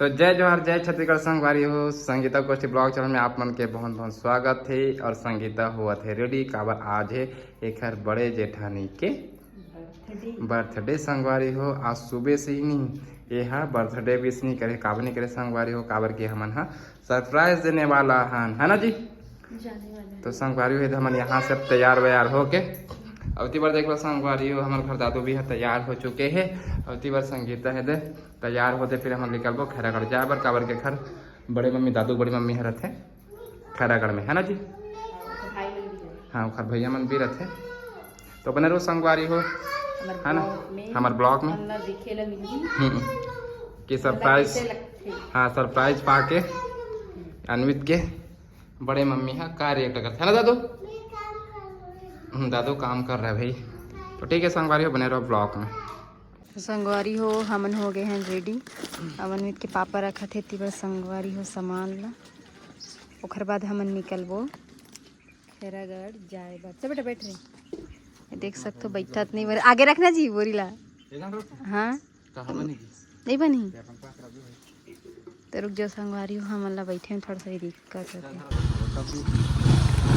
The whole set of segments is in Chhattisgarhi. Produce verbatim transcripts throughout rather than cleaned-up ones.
तो जय जोहार, जय छत्तीसगढ़ संगवारी हो। संगीता गोष्ठी vlog channel में आप मन के बहुत बहुत स्वागत हे। और संगीता होवत हे ready, काबर आज हे एखर बड़े जेठानी के birthday। Birthday संगवारी हो। आज सुबह से ही नहीं, ये हा birthday wish नहीं करे, काबर नहीं करे संगवारी हो, काबर के हमन हा surprise देने वाला हन, है ना जी? जाने वाला है। तो संगवारी हो, हमन यहाँ से अब तैयार वैयार होके, अब ती बार देख लो संगवारी हो, हमर घर दादू भी है तैयार हो चुके हैं। अब ती बार संगीता है दे तैयार होते, फिर हम निकलबो खैरागढ़ जाए बर, काबर के घर बड़े मम्मी, दादू बड़ी मम्मी है रहते खैरागढ़ में, है ना जी? भाई मन भी है। हाँ, ओखर भैया मन भी रहते। तो बने रहो संगवारी हो, हमर है ना? Vlog में हमर vlog में। हमला देखे ला मिलही। हम्म। कि मतलब surprise, कैसे लगथे? हाँ, surprise पाके हम्म। अनवित के बड़े मम्मी हा का react करथे, है ना दादू? हम्म, दादू काम कर रहा है भाई। तो ठीक है संगवारी हो, बने रहो vlog में। तो संगवारी हो, हमन हो गए हैं ready। अब अनवित के पापा रखत हे तिबर संगवारी हो सामान ला, ओखर बाद हमन निकलबो खैरागढ़ जाए बर। चल बेटा, बैठ रे। ये देख सकथो, बैठत नहीं बर, आगे रखना जी बोरी ला। हाँ, कहाँ बनेगी? नहीं बनी। तो रुक जाओ संगवारी हो, हमन ला बैठे में थोड़ा सा ही दिक्कत होथे।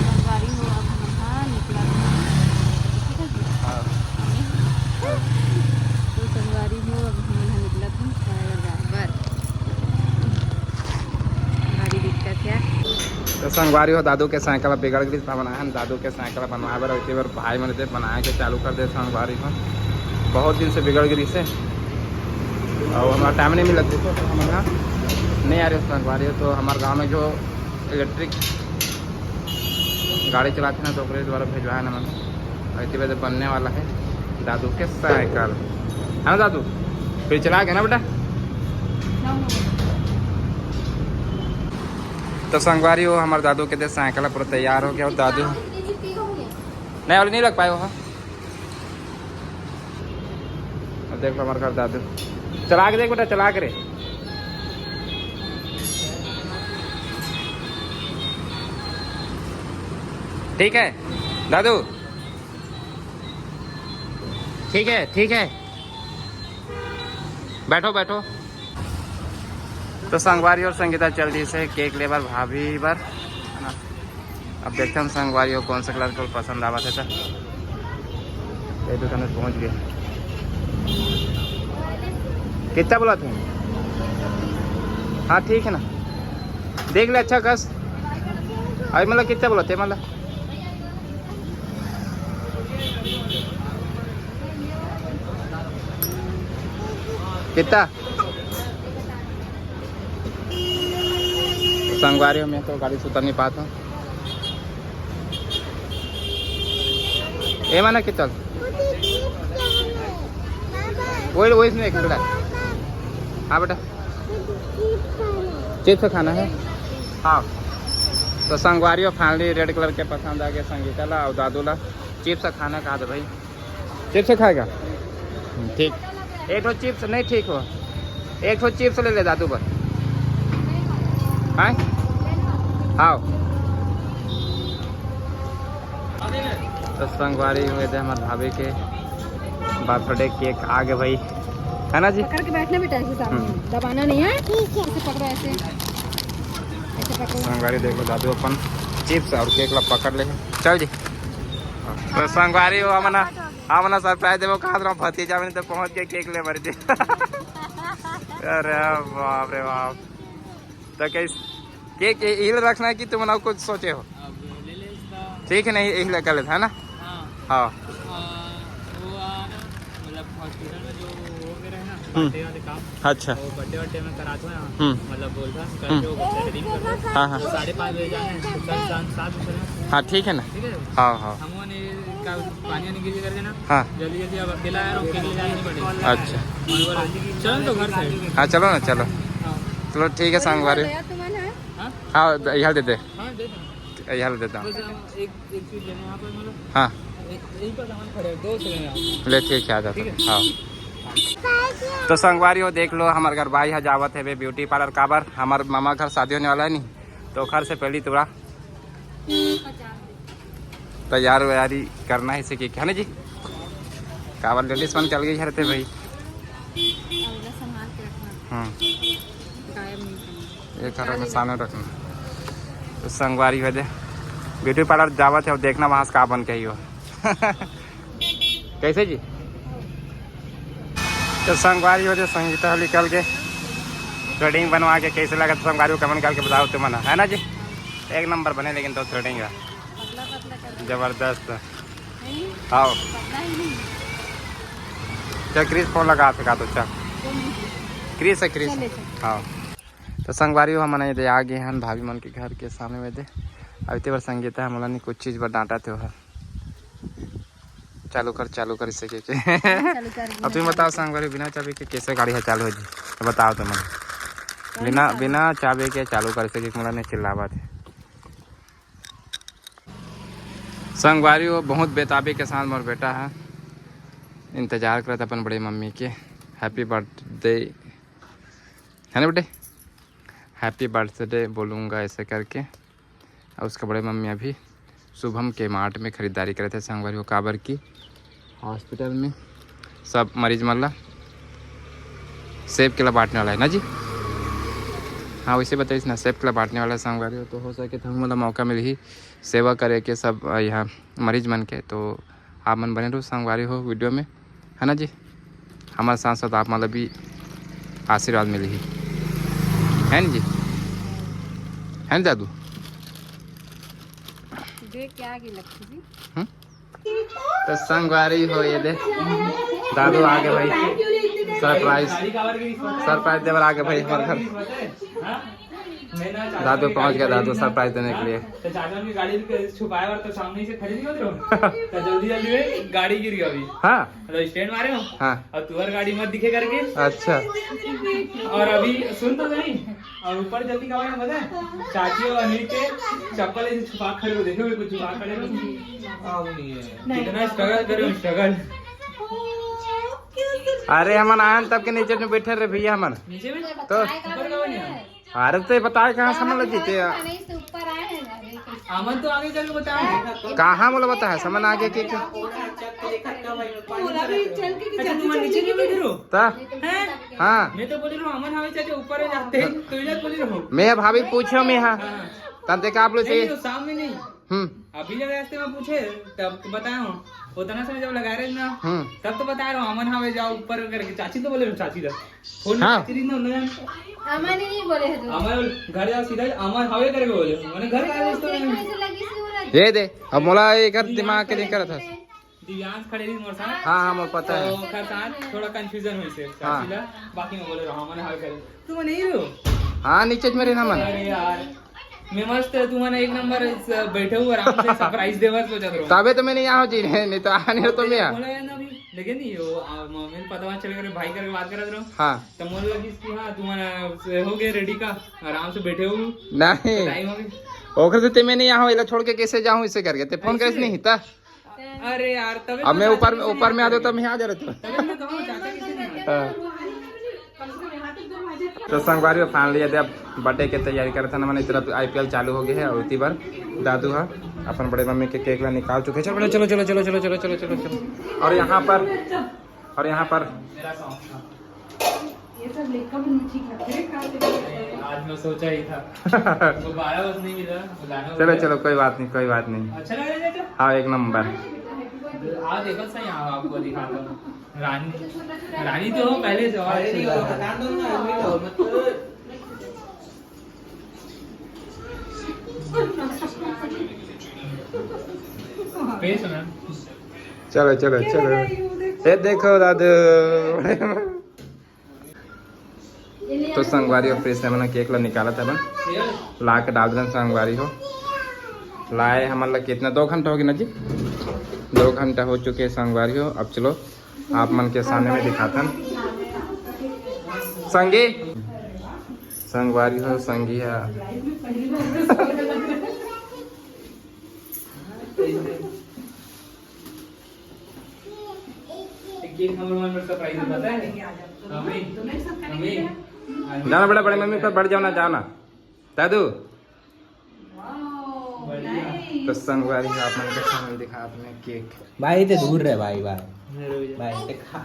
संगवारी हो, अब हमन हा निकलत हन। ठीक है जी? हाँ। तो संगवारी हो, अब हमन हा निकलत हन खैरागढ़ जाए बर। भारी दिक्कत है। तो संगवारी हो, दादू के साइकिल बिगड़ गई, तो हमन आए हन दादू के साइकिल बनवाए बर। ओती बर भाई मन दे बनाए के चालू कर दे संगवारी हो, बहुत दिन से बिगड़ गई से। और हमारा टाइम नहीं मिलत, देखो, तो हम यहाँ नहीं आ रहे संगवारी हो। तो हमारे गांव में जो इलेक्ट्रिक गाड़ी चलाते ना, तो ओकरे द्वारा भेजवाए ना मन। और इसी वजह बनने वाला है दादू के साइकिल, है ना दादू? फिर चला गया ना बेटा। तो संगवारी हो, हमारे दादू के दे साइकिल पूरा तैयार हो गया। और दादू नहीं, वाली नहीं लग पाए वो। अब देख लो हमारे घर दादू, चला के देख बेटा, चला के रे। ठीक है दादू, ठीक है, ठीक है, बैठो बैठो। तो संगवारी और संगीता चल दी से केक लेबर भाभी बर। अब देखते हैं संगवारी हो कौन सा कलर को पसंद आवत है। तो ये दुकान में पहुंच गए। कितना बोला थे? हाँ ठीक है ना, देख ले अच्छा कस। अभी मतलब कितना बोला थे मतलब कितना? संगवारी हो, मैं तो गाड़ी से उतर नहीं पाता हूँ। ये माना कितना? वही वही इसमें कर रहा। हाँ बेटा, चिप्स खाना है। हाँ, तो संगवारी हो, finally रेड कलर के पसंद आ गया संगीता ला और दादू ला। चिप्स खाना कहा था भाई, चिप्स खाएगा? हम्म, ठीक। एक ठो चिप्स नहीं ठीक हो, एक ठो चिप्स ले ले दादू बर। हाँ, हाँ। तो संगवारी हुए थे हमारे भाभी के बर्थडे केक आ गए भाई, है ना जी? पकड़ के बैठना बेटा, ऐसे सामने हम्म। दबाना नहीं है। ठीक है। ऐसे पकड़ो, ऐसे, ऐसे पकड़ो। संगवारी देख लो, दादू अपन चिप्स और केक ला पकड़ ले। चल जी। तो संगवारी हो, हमन हमन सरप्राइज देबो कहा रहा, भतीजा मन तो पहुंच गए केक ले बर जी। अरे बाप रे बाप। तो कैसे केक यही रखना है कि तुम लोग कुछ सोचे हो? अब ले ले इसका। ठीक है, नहीं यही लगा लेते है ना। हाँ। हाँ। आ, वो आ ना, मतलब हॉस्पिटल में जो वो मेरा है ना, हम्म। बर्थडे वाले काम, अच्छा। वो बर्थडे वर्थडे में कराता है ना, हम्म। मतलब बोलता है, हम्म। करके वो बच्चा के दिन कर दो। हाँ, हाँ। तो साढ़े पाँच बजे जाना है, तो कल शाम सात बजे चलना है। हाँ, ठीक है ना। ठीक है। हाँ, हाँ। हम वो नहीं, का पानी वानी गिर करके ना, हाँ। जल्दी जल्दी अब अकेला आया, रोक के ले जाना नहीं पड़ेगा। अच्छा। और बोला, चल तो घर से। हाँ, चलो ना, चलो। हाँ। चलो, ठीक है, संगवारी। भैया, तुम्हारा है? हाँ? हाँ, द-, यहाँ दे दे। हाँ, दे दो। यहाँ दे देता हूँ। बस, अ, एक, एक चीज़ लेना है यहाँ पर, मतलब, हाँ। ए-, यहीं पर सामान खड़े हैं, दो सेकंड यहाँ। ले, ठीक है, आ जाता ठीक है। हूँ। हाँ। तो संगवारी हो, देख लो, हमारे घर भाई यहाँ जावत है बे ब्यूटी पार्लर काबर, हमारे मामा घर शादी होने वाला है नहीं, तो घर से पहली थोड़ा तैयार वैयारी करना है इसे, कि है ना जी? काबर लेडीज मन चल गई घर थे भाई। संभाल के रखना। हम्म। कायम नहीं करना। ये घर में सामने रखना। तो संगवारी हो दे, ब्यूटी पार्लर जावत है, देखना वहाँ से का बन के ही हो। कैसे जी? तो संगवारी हो दे, संगीता निकल के थ्रेडिंग बनवा के कैसे लगा? तो संगवारी को कमेंट करके बताओ तुम, है ना जी? एक नंबर बने, लेकिन तो थ्रेडिंग है जबरदस्त। हाँ। चल क्रिस फोन लगा, फिर का तो चल। क्रिस है, क्रिस है। हाँ। तो संगवारी हो, हमन ये दे आ गे हन भाभी मन के घर के सामने में दे। अब इतने बार संगीता हमन ला कुछ चीज बर डांटा थे, चालू कर, चालू कर, इसे के, के। अब तुम बताओ संगवारी, बिना चाबी के कैसे गाड़ी है चालू हो जी? तो बताओ तुम। बिना, बिना चाबी के चालू कर सके, मोला नहीं चिल्लावा थे। संगवारी हो, बहुत बेताबी के साथ मोर बेटा है, इंतजार करत अपन बड़े मम्मी के। हैप्पी बर्थडे, है ना बेटे? हैप्पी बर्थडे बोलूँगा ऐसे करके। और उसके बड़े मम्मी अभी शुभम के मार्ट में खरीदारी करे थे संगवारी हो, काबर की हॉस्पिटल में सब मरीज मन ला सेब केला बांटने वाला है ना जी। हाँ, वैसे बताइस ना, सेब केला बांटने वाला है संगवारी हो। तो हो सके तो हमन ला मौका मिलही सेवा करे के सब, अ, यहाँ मरीज मन के। तो आप मन बने रहो संगवारी हो वीडियो में, है ना जी। हमारे साथ साथ आप मन ला भी आशीर्वाद मिलही, है ना जी, है ना दादू? देख क्या आगे लगती जी। हम्म? तो संगवारी हो ये दे, दादू आ गे भाई, सरप्राइज, सरप्राइज देवर आ गे भाई हमारे घर। दादू पहुंच गया, दादू सरप्राइज देने के लिए। तो चाचा उनकी गाड़ी छुपाए और तो सामने से खड़ी नहीं होती हो। तो जल्दी जल्दी में गाड़ी गिर गई अभी। हाँ। मतलब स्टैंड मारे हो। हाँ। और तुअर गाड़ी मत दिखे करके। अच्छा। और अभी सुन तो सही, और ऊपर जल्दी का है पता है, चाची और अनिल के चप्पल ऐसे छुपा खड़े हो, देखे हुए कुछ छुपा खड़े हो। कितना स्ट्रगल करे हो, स्ट्रगल। अरे हमन आयन तब के नीचे में बैठे रहे भैया हमन। नीचे में? तो ऊपर का बने? अरे तो ये बताए कहाँ समझ लो जीते। नहीं, तो ऊपर आए हैं ना, अरे, कैसे? अमन तो आगे चल के बताए। कहाँ बोला बताया समझ आगे के, के? बोला भी चल के अच्छा, तुम नीचे में बैठे रहो। ता? हैं? हाँ। मैं तो बोल रहा हूँ, अमन हवे चाचा ऊपर में जाते हैं, तो इधर बोल रहा हूँ। मैं भाभी पूछो मैं, हाँ। हाँ। तब देखा आप लोग नहीं, से। वो सामने नहीं। हम्म। अभी जब रास्ते में पूछे, तब तो बताया हूँ। उतना समय जब लगा रहे ना, हम्म। तब तो बता रहा हूँ, अमन हवे जाओ ऊपर करके। चाची तो बोले, चाची दा। फोन हाँ। चाची दी ना, उन्होंने अमन ही नहीं बोले हैं तुम। अमन घर जाओ सीधा, अमन हवे करके बोले। मैंने घर का रास्ता में। ये दे, अब मोला एक दिमाग के नहीं करत हस। दिव्यांश खड़े रही मोर साथ। हाँ, हाँ, मोर पता है। तो ओकर साथ थोड़ा कंफ्यूजन हुई से, हाँ। चाची ला, बाकी मैं बोले रहा, मैंने हाल करे। तुम नहीं रहो? हाँ, नीचे में रहना मन। अरे यार, मैं मस्त है, तुमने एक नंबर इस, बैठे हुए आराम से सरप्राइज देवर सोचत रहो। तबे तो मैं नहीं आओ जी, नहीं, नहीं तो आने हो तो मैं आ। बोला है ना अभी, लेकिन नहीं, वो, आ, म-, मेरे पता चल कर भाई करके बात करत रहो। हाँ। तो मोर लगी कि हाँ, तुम्हारा हो गया रेडी का, आराम से बैठे हो। नहीं। टाइम हो गया। ओकर से ते मैं नहीं आओ, इला छोड़ के कैसे जाऊँ इसे करके, ते फोन ऐसे? कैसे नहीं था? अरे यार, तबे अब तो मैं चाचा ऊपर में, कैसे ऊपर में आ नहीं जाता, मैं आ जा रहा था। तबे मैं कहूँ, चाचा कैसे नहीं आते? हाँ। तो संगवारी, फाइनली यदि आप बर्थडे के तैयारी करत हन, मैंने इतना आईपीएल चालू हो गया है और उतनी बार दादू हा अपन बड़े मम्मी के केक ला निकाल चुके हैं। चलो, चलो, चलो। और यहाँ पर, और यहाँ पर मेरा सॉन्ग था। ये सब लेकर भी मुझे ठीक लगता है, खाते हैं। आज मैं सोचा ही था। वो बारह बजे नहीं मिला, वो गाना चलो, बजा। चलो, कोई बात नहीं, कोई बात नहीं। अच्छा लगा चाचा? हाँ, एक नंबर। आज एक अच्छा यहाँ आपको दिखाता हूँ। रानी, रानी तो हो पहले से, और अरे अच्छी नहीं, वो लगा। हटा दो ना, अभी तो, मतलब। पेश है मैम। चलो, चलो, चलो। ये देखो दादू। तो संगवारी हो, फिर से हमन केक ला निकालत हवन, ला के डाल देन संगवारी हो। लाए हमन ला कितना, दो घंटा हो गया ना जी, दो घंटा हो चुके हैं संगवारी हो। अब चलो आप मन के सामने में दिखाथन संगी, संगवारी हो, संगी है। एक हमर मन में सरप्राइज पता है? हमें, हमें। जाना बेटा, बड़े मम्मी पर बैठ जाओ ना, जाओ ना। दादू। तो संगवारी हो, आप मन के सामने दिखात में केक। भाई, ते दूर रहे भाई, भाई। भाई, ते खा।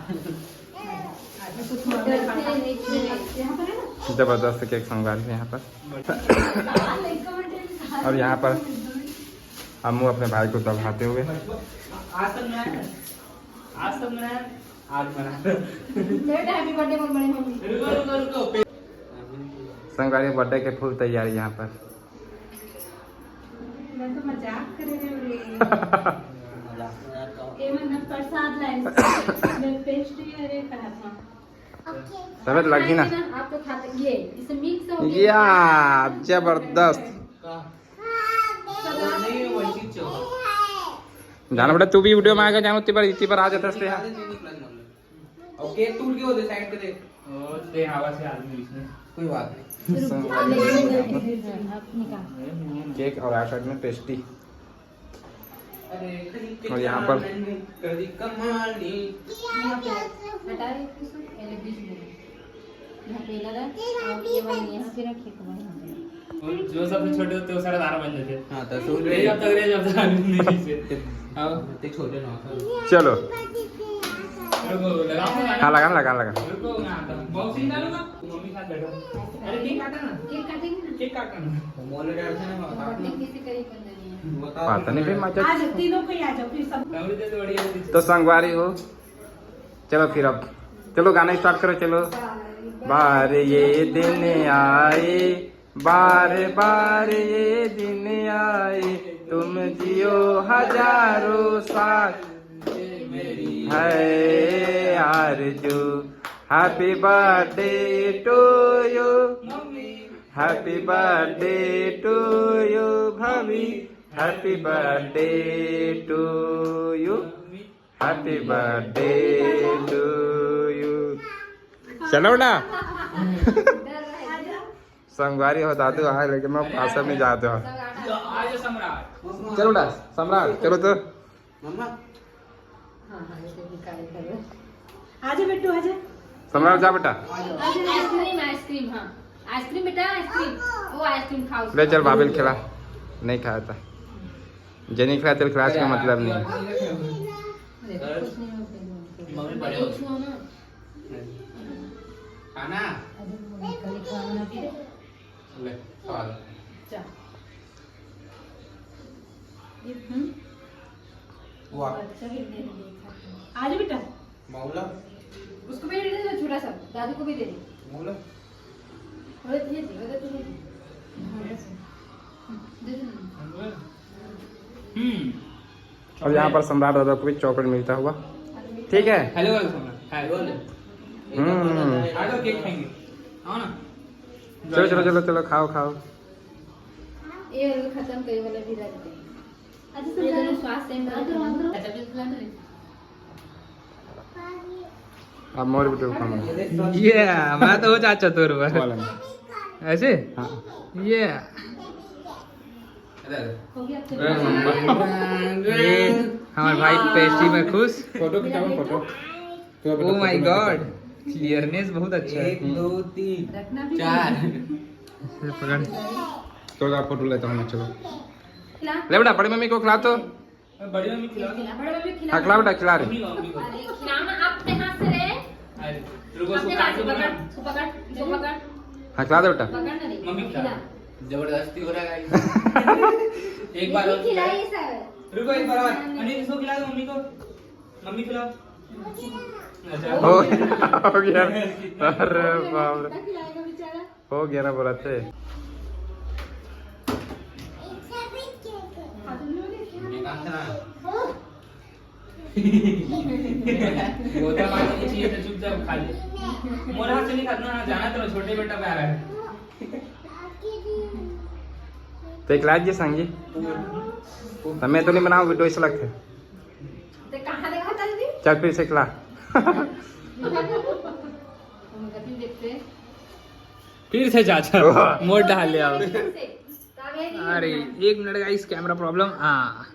जबरदस्त केक संगवारी है यहाँ पर। और यहाँ पर अम्मू अपने भाई को दबाते हुए। आज तक बनाया है, आज तक बनाया है, आज बना। Happy birthday बोल बड़ी मम्मी। रुको, रुको, रुको। संगवारी बर्थडे के फुल तैयारी यहाँ पर। मैं तो मजाक कर रहे हूँ रे। ये मतलब प्रसाद लाइन, मैं पेस्ट्री अरे कहा था। तबे तो लगी ना। आप तो खाते ये, इसे मिक्स हो गया। या, जबरदस्त। जानो बेटा, तू भी वीडियो में आएगा, जानो, इतनी बार, इतनी बार आ जाता है। और केक टूट गया, उधर साइड पे देख। और से हवा से आदमी इसमें। कोई बात नहीं। केक और साइड में पेस्ट्री। और यहाँ पर हटा रही है, पहले बीच में। यहाँ पे लगा, और ये वाली यहाँ पे रखिए, तो वहीं पे। और जो सबसे छोटे होते हैं, वो सरदार बन जाते हैं। हाँ, तो सुन ये रहे जब तक रहे, जब तक आदमी नहीं पीछे। आओ। ते छोटे ना होता। चलो। रुको, लगा, लगा। हाँ, लगा, लगा, लगा। रुको, मैं आता हूँ। बॉक्सिंग डालूंगा, मम्मी साथ बैठो। अरे, केक काटा ना। केक काटेंगे ना। केक काटना ना। वो मोले डर से ना, काटना। बर्थडे किसी करीब बन जानी है। पता नहीं, फिर मजा। आज तीनों को ही आ जाओ, फिर सब। तो संगवारी हो, चलो फिर अब, चलो गाना स्टार्ट करो, चलो। बार ये दिन आए, बार बार ये दिन आए, तुम जियो हजारों साल। है आरजू, happy birthday to you, happy birthday to you भाभी, happy birthday to you, happy birthday to you। चलो ना। संगवारी हो दादू आए, लेकिन मैं पास में जाते हो। आजा सम्राट। चलो ना सम्राट, चलो तो। मम्मा। हाँ, हाँ, ये तो निकाल करो। आजा बेटू, आजा। सम्राट जा बेटा। आइसक्रीम, आइसक्रीम, हाँ। आइसक्रीम बेटा, आइसक्रीम। वो आइसक्रीम खाओ। ले चल भाभी खिला। नहीं खाया था। जे नहीं खिला, तेरे खिलास का मतलब नहीं है। देखो, कुछ नहीं होता है। मम्मी बड़े हो। छुओ ना। खाना। अरे, वो निकल के खाओ ना फिर। ले, खा ले। जा। ये, हम्म? वाह। अच्छा, ये मैंने देखा था। आ जा बेटा। मामला? उसको भी दे दे, छोटा सा। दादू को भी दे दे। मामला? वो तो ये दे, वो तो ये दे। हाँ, बस। दे दे ना। हम्म। और यहाँ पर सम्राट दादा को भी चॉकलेट मिलता हुआ। ठीक है। Hello, hello, Samrat. Hello, hello. हम्म। आ जाओ, केक खाएंगे। आओ ना। चलो, चलो, चलो, चलो, खाओ, खाओ। ये वाला खत्म करे वाला भी रख दे। अच्छा, ये दोनों स्वास्थ्य सेम अंदर, अंदर। अच्छा, बिल्कुल अंदर। अब मोर बेटे को खाना। ये, मैं तो हो जा चतुर बस। वाला में। ऐसे? हाँ। ये। हो गया, अब तो ये हमारे भाई पेस्ट्री में खुश। फोटो खिंचाओ, फोटो। तो बेटा Oh my फोटो में God, दिखाओ। क्लियरनेस बहुत अच्छा है। एक, दो, तीन, रखना भी चार। नहीं। ये पकड़। तो जा फोटो लेता हूँ मैं, चलो। खिला। ले बेटा, बड़ी मम्मी को खिला तो। बड़ी मम्मी खिला दो। खिला, बड़ी मम्मी खिला। हाँ, खिला बेटा, खिला रही। मम्मी, मम्मी को। अरे, खिलाओ ना, अपने हाथ से रे। अरे, रुको, उसको अपने हाथ से काटो पकड़, ना। उसको पकड़, उसको पकड़। हाँ, खिला दे बेटा। पकड़ ना रे। मम्मी खिला। खिला। जबरदस्ती हो रहा है, guys। एक बार और खिलाइए सर। रुको, एक बार और। नहीं, नहीं। अनिल, इसको खिला दो मम्मी को। मम्मी खिलाओ। अच्छा। हो, हो गया। अरे बाप रे। कितना खिलाएगा बेचारा? हो गया ना, बोला थे। गोता मारने की चीज तो चुपचाप खा ले। मोर हाथ से नहीं खाना, जाना तो छोटे बेटा पे आ रहा है। तो एक लाज ये संगी। तो मैं तो नहीं बनाऊँ, वीडियो ऐसा लगता है। तो कहाँ देखा था जी? चल फिर से खिला। हम कभी देखते। फिर से चाचा। वाह। मोड़ डाल ले आओ। फिर से। कावेरी। अरे, एक मिनट guys, कैमरा प्रॉब्लम। हाँ।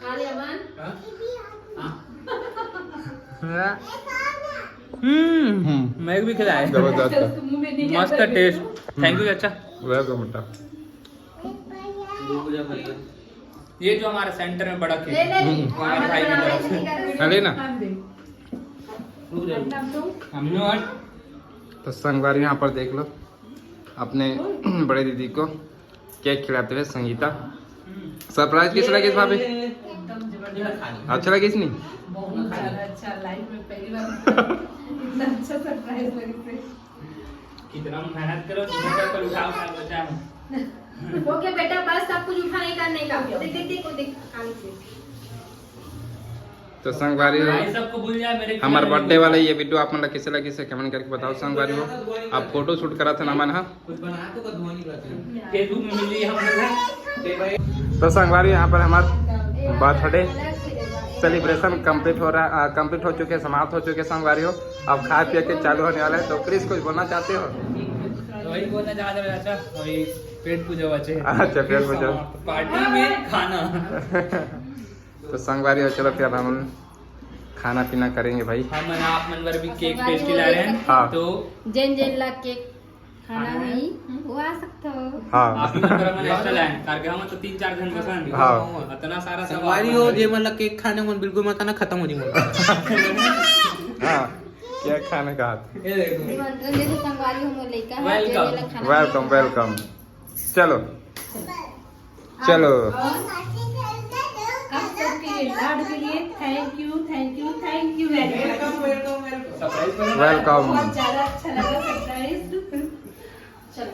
खा ले अमन। हाँ? हाँ। हम्म, हम्म। मैं भी खिलाया। जबरदस्त है। उसको मुंह में नहीं मस्त जाता। Taste। Thank you चाचा। Welcome बेटा। ये जो हमारा सेंटर में बड़ा केक ले, ले, ले। हमारे भाई की तरफ से। हाँ, ले ना। हम दे। हम लोग तो संगवारी यहाँ पर देख लो। अपने बड़े दीदी को केक खिलाते हुए संगीता। सरप्राइज कैसे लगिस भाभी? एकदम जबरदस्त। अच्छा लगिस नहीं? बहुत ज्यादा अच्छा। लाइफ में पहली बार इतना अच्छा सरप्राइज लगे। कितना मेहनत करो, कितना कर उठाओ, उठाओ, बचा है। ओके बेटा, बस सब कुछ उठाने का, नहीं का। देख देख देख, वो देख, आगे से। तो संगवारी हो, भाई सबको भूल जाए मेरे हमारे खिलाने बर्थडे में। वाला ये वीडियो आप मन ला कैसे लगिस हे कमेंट करके बताओ संगवारी हो। अब फोटो शूट करा थे ना मन हा। कुछ बना तो का धुआं नहीं रहता। फेसबुक में मिल रही है हम लोग। तो संगवारी यहाँ पर हमारा बर्थडे सेलिब्रेशन कंप्लीट हो रहा, कंप्लीट हो चुके, समाप्त हो चुके संगवारी हो। अब खा पिए के चालू होने वाला है। तो क्रिस कुछ बोलना चाहते हो? तो वही बोलना चाहता था चाचा, वही पेट पूजा हुआ चाहिए। अच्छा, पेट पूजा। पार्टी में खाना। तो संगवारी हो, चलो फिर अब हम खाना पीना करेंगे भाई। हम मन आप मन बर भी केक पेस्ट्री ला रहे हैं। हाँ। तो जेन जेन ला केक खाना है, वो आ सकता हो। हाँ। आप मन बर हम एक्स्ट्रा लाए हैं, कारके हम तो तीन चार जन बस हैं। हाँ। इतना सारा सब संगवारी आप हो, मन जे मन ला केक खाने मन बिल्कुल मत आना, खत्म हो जी मन। हाँ, क्या खाने का हाथ? ये देखो। निमंत्रण दे दो संगवारी हो, मोर लइका है, Welcome। जेन जेन ला खाना वेलकम, वेलकम। चलो, चलो। आप सबके लिए, लाड के लिए thank you, thank you, thank you very much। Welcome, welcome, welcome. Welcome. बहुत ज्यादा अच्छा लगा सरप्राइज। चलो।